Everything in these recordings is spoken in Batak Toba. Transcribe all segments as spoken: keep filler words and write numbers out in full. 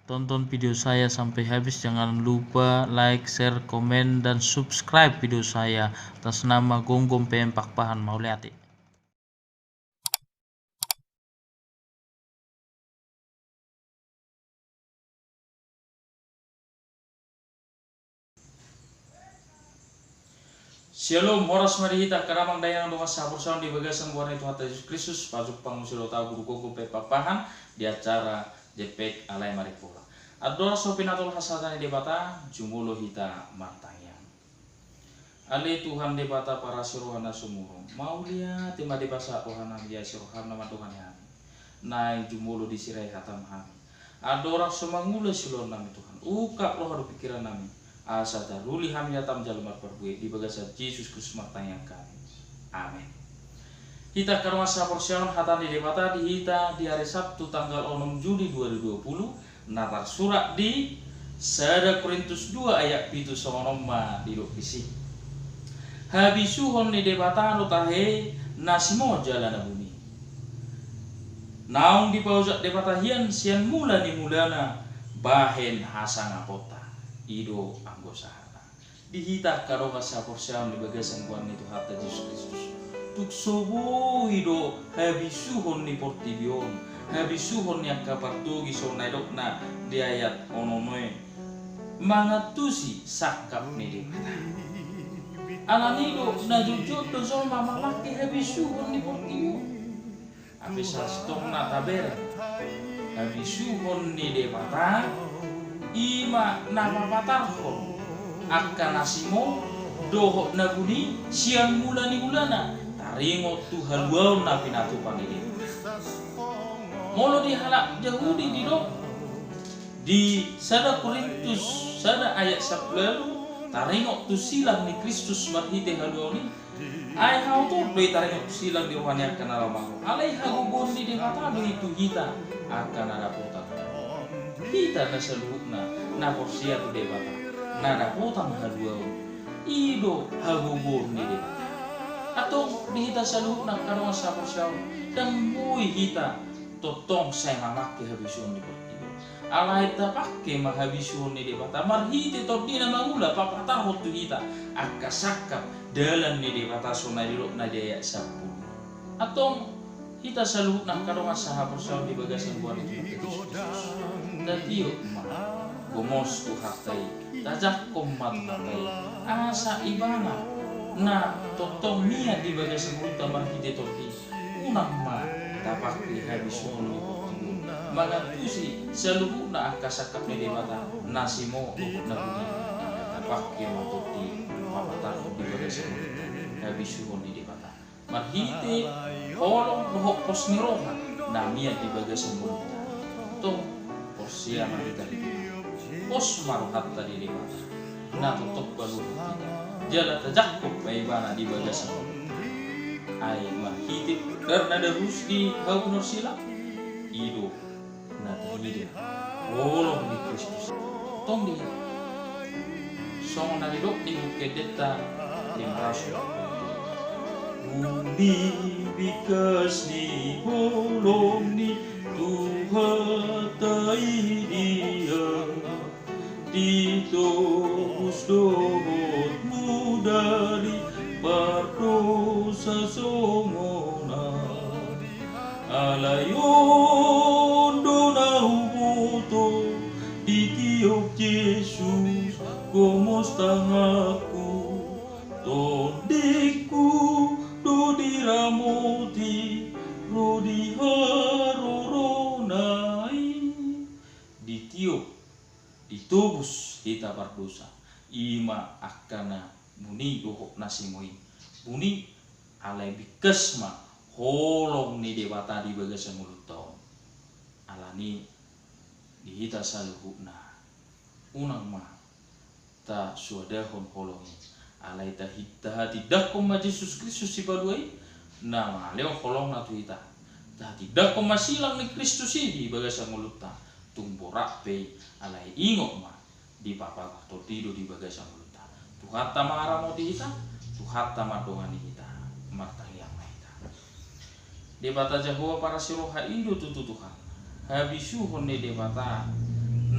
Tonton video saya sampai habis, jangan lupa like, share, komen, dan subscribe video saya atas nama Gomgom P M Pakpahan. Mauliate. Syalom, horas ma di hita angka damang dainang dongan sahaporseaon di bagasan goar ni Tuhanta Jesus Kristus. Pajumpang muse dohot au Guru Gomgom P M Pakpahan di acara Jetpack Alai Marimpola. Andorang so pinatolhas hata ni Debata, jumolo hita martangiang. Ale Tuhan Debata parasi roha na sumurung, mauliate ma di bagasan roha nami, di asi roham na mandongani hami. Naeng jumolo disirahon hatam hami. Andorang so mangula siulaon nami Tuhan, ungkap roha dohot pingkiran nami, asa taruli hami hatam jala marparbue. Di bagasan Jesus Kristus martangiang hami. Amen. Hita angka dongan sahaporseaon, hata ni Debata di hita di ari Sabtu tanggal onom Juli dua ribu dua puluh, na tarsurat di sada Korintus dua ayat pitu, songon on ma didok disi. Habisuhon ni Debata do tahe na simo jala na buni. Naung dipaojak Debata hian sian mula ni mulana bahen hasangaponta. I do anggo sahatna. Di hita angka dongan sahaporseaon di bagasan goar ni Tuhanta Jesus Kristus, tung so boi do habisuhon ni portibi on, habisuhon ni angka partogi songon na didokna di ayat onom i, mangantusi sangkap ni Debata. Alani do na jotjot do jolma mamangke habisuhon ni portibi on. Hape sasintongna tabereng, habisuhon ni Debata i ma na papatarhon angka na simo dohot na buni sian mula ni mulana, taringot tu haluaon na pinatupa ni Debata. Molo di halak Jahudi didok di sada Korintus sada ayat sampulu ualu, taringot tu silang ni Kristus marhite haluaon i, ai hau torop do i taringot tu silang di roha ni angka na laho marhite. Alai hagogoon ni Debata do i tu hita angka na dapotan. Hita na saluhutna na porsea tu Debata, na dapotan haluaon, i do hagogoon ni Debata. Antong di hita saluhutna angka dongan sahaporseaon, ndang boi hita tongtong sai mamangke habisuhon ni portibi on. Alai tapangke ma habisuhon ni Debata marhite Tondina mangula papatarhon tu hita angka sangkap dalan ni Debata songon na didokna di ayat sampulu. Antong hita saluhutna angka dongan sahaporseaon di bagasan goar ni Tuhanta Jesus Kristus, tatiop ma gomos Tuhanta i, tajangkon ma Tuhanta i, asa Ibana na tongtong mian di bagasan ngolunta marhite Tondi. Unang ma tapangke habisuhon ni portibi on mangantusi saluhutna angka sangkap ni Debata na simo dohot na buni. Tapangke ma Tondi papatarhon di bagasan ngolunta habisuhon ni Debata marhite holong dohot pos ni roha na mian di bagasan ngolunta. Antong porsea ma hita di Tuhan. Pos ma rohanta di Debata na tongtong paluahon hita, jala tajangkon ma Ibana di bagasan ngolunta. Ai marhite dar na darus di hau ni silang, i do na taida holong ni Kristus. Tong di songon na didok ni Buku Endenta lima ratus. Uli bingkas ni holong ni Tuhanta i dia ditobus dohot mudari pardosa songon ahu. Alai on do na huboto ditiop Jesus gomos tanganku, Tondingku do diramoti ro di harorona i. Ditiop, ditobus hita pardosa, i ma angka na buni dohot na simo i. Buni alai bingkas ma holong ni Debata di bagasan ngolunta on. Alani di hita saluhutna, unang ma tasuadahon holong i. Alai tahi-, tahatindangkon ma Jesus Kristus Sipalua i na mangalehon holongna tu hita. Tahatindangkon ma silang ni Kristus i di bagasan ngolunta. Tung borat pe i, alai ingot ma, dipapatar Tondi do di bagasan ngolunta. Tuhanta mangaramoti hita, Tuhanta mandongani hita. Martangiang ma hita. Debata Jahowa parasi roha, i do tutu Tuhan habisuhon ni Debata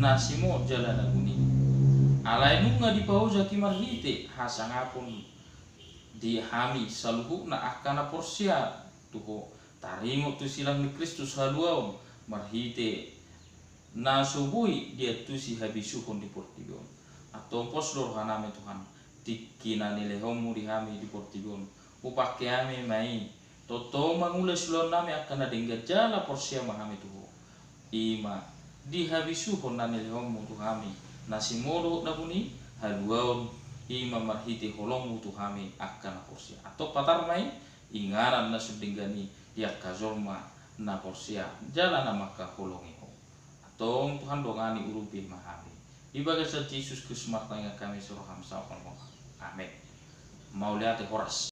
na simot jala na buni. Alai nunga dipaojak i marhite hasangapon di hami saluhutna angka na porsea tu Ho, taringot tu silang ni Kristus haluaon marhite na so boi diantusi habisuhon di portibi on. Antong pos do rohanami Tuhan, tingki na nilehonmu di hami di portibi on, hupangke hami ma i tongtong mangula siulaonnami angka na denggan jala porsea ma hami tu Ho. I ma di habisuhon na nilehonmu tu hami, na simot dohot na buni, haluaon, i ma marhite holongmu tu hami angka na porsea. Antong patar ma i, inganan na sun denggan i di angka jolma na porsea jala na mangkaholongi Ho. Antong Tuhan, dongani, urupi ma hami. Di bagasan Jesus Kristus martangiang hami, so roham saut ma. Amen. Mauliate, horas.